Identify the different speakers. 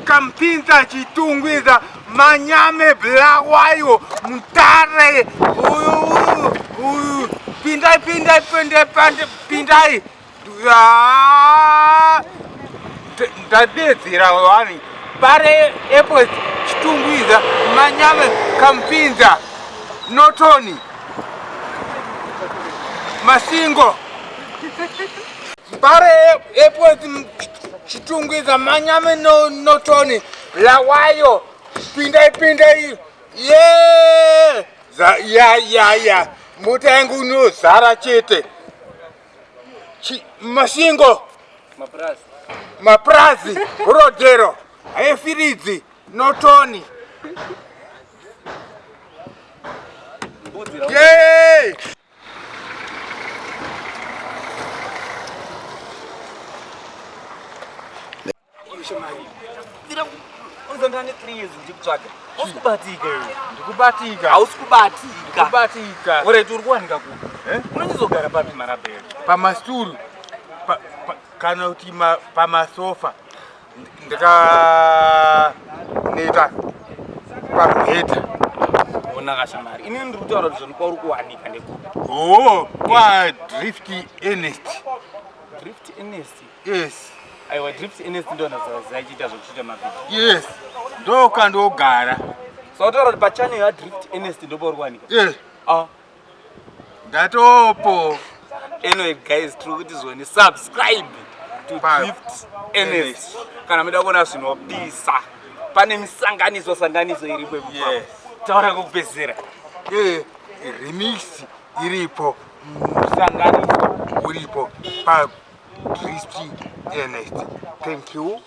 Speaker 1: Kampinza, Chitungwiza, Manyame, Bulawayo, Mutare, uyu uyu, pindai pindai pindai pindai. Ndadedzera wani Bare Airport, Chitungwiza, Manyame, Kampinza, Notoni, Masingo, Bare Airport, Chitungwiza, Manyame, Notoni, Bulawayo, pindai pindai, yeah ya ya ya, mota yangu inozara chete. Masvingo, Mapurazi, Rodero, Hefiridzi, Notoni. Yeah!
Speaker 2: Ndikubatika.
Speaker 3: Hausi kubatika.
Speaker 1: Kubatika.
Speaker 3: Alright, uri kuwanika kupi?
Speaker 1: Eh?
Speaker 3: Unonyizogara papi marabhero?
Speaker 1: Pamasturu. Kana kuti pamasofa. Ndakaneta pamheta.
Speaker 3: Ona kashamari. Ini ndiri kutaura kuti zvoni kwauri kuwanika ndekupi?
Speaker 1: Oh, kwa Drift Ernest.
Speaker 3: Drift Ernest?
Speaker 1: Yes.
Speaker 3: Aiwa, Drift Ernest ndo nazachiita zvokuita mavhidhiyo.
Speaker 1: Yes. Ndokandogara.
Speaker 3: So utaura kuti pachannel ya Drift Ernest ndo pauri kuwanika?
Speaker 1: Yes.
Speaker 3: Ah.
Speaker 1: Ndatopo.
Speaker 3: Anyway guys, tiri kuti zvoni subscribe to Drift Ernest. Kana muda kuona zvinopisa. Pane misanganiso sanganiso iripo ipapo.
Speaker 1: Yes.
Speaker 3: Taura kokupedzisira.
Speaker 1: Eh, remix iripo, musanganiso uripo pa Drift Ernest. Thank you.